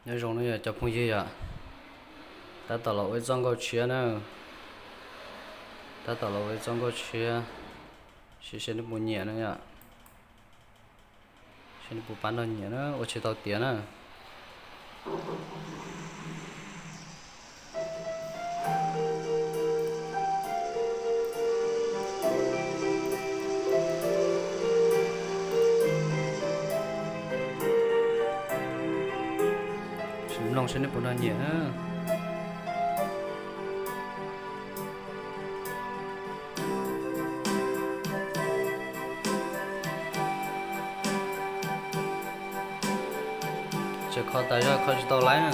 Nyob zoo nawb yom cov phooj ywg yom, tab tom los ua ib txoj nkauj tshiab na, tab tom los ua ib txoj nkauj tshiab, sim seb nej puas nyiam na yom, seb nej puas pab nrog nyiam na, ua tsis tau tiav na. Sim mloog seb nej puas nrog nyiam na. Tseem kho tas zog kho tsis tau laib na.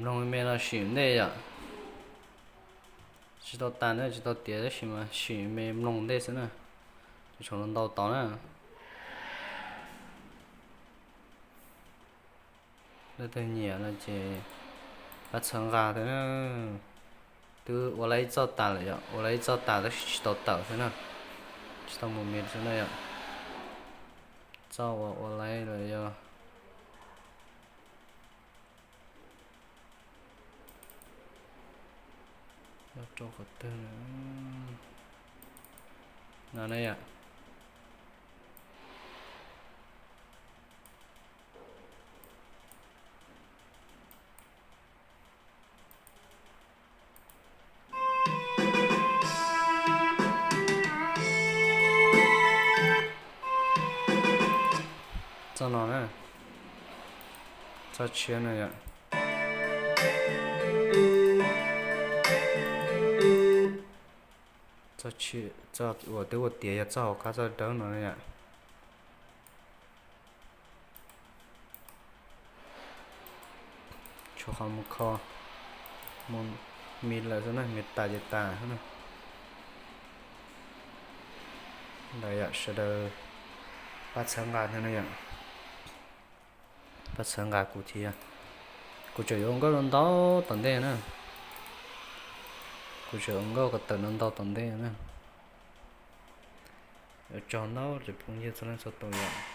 Mloog me no sim ntej yom. Tsis tau tas na, tsis tau tiav tab sis mas sim me mloog ntej xwb na. Tseem tshuav ntau tod na. Leej twg nyiam no ces pab txhawb nqa thiab na. Twb ua laib ib txoj tas lawm yom, ua laib ib txoj tas tab sis tsis tau tawm xwb na, tsis tau mus mis xwb na yom. Txoj uas ua laib lawm yog rau qhov twg no na yom. Txoj no na, txoj tshiab no yom. Txoj uas twb ua tiav yog txoj hauv qab txoj dawb no na yom. Tshuav qhov mus kho, mus mis lawm xwb na, mis tas ces tas xwb na. Ntawd yom, sawv daws pab txhawb nqa thiab na yom. Pab txhawb nqa kuv thiab. Kuv tseem yuav ua nkauj ntau tom ntej na. Kuv tseem ua nkauj kom tawm ntau tom ntej na. Ua tsaug ntau cov phooj ywg txhua leej txhua tus yom.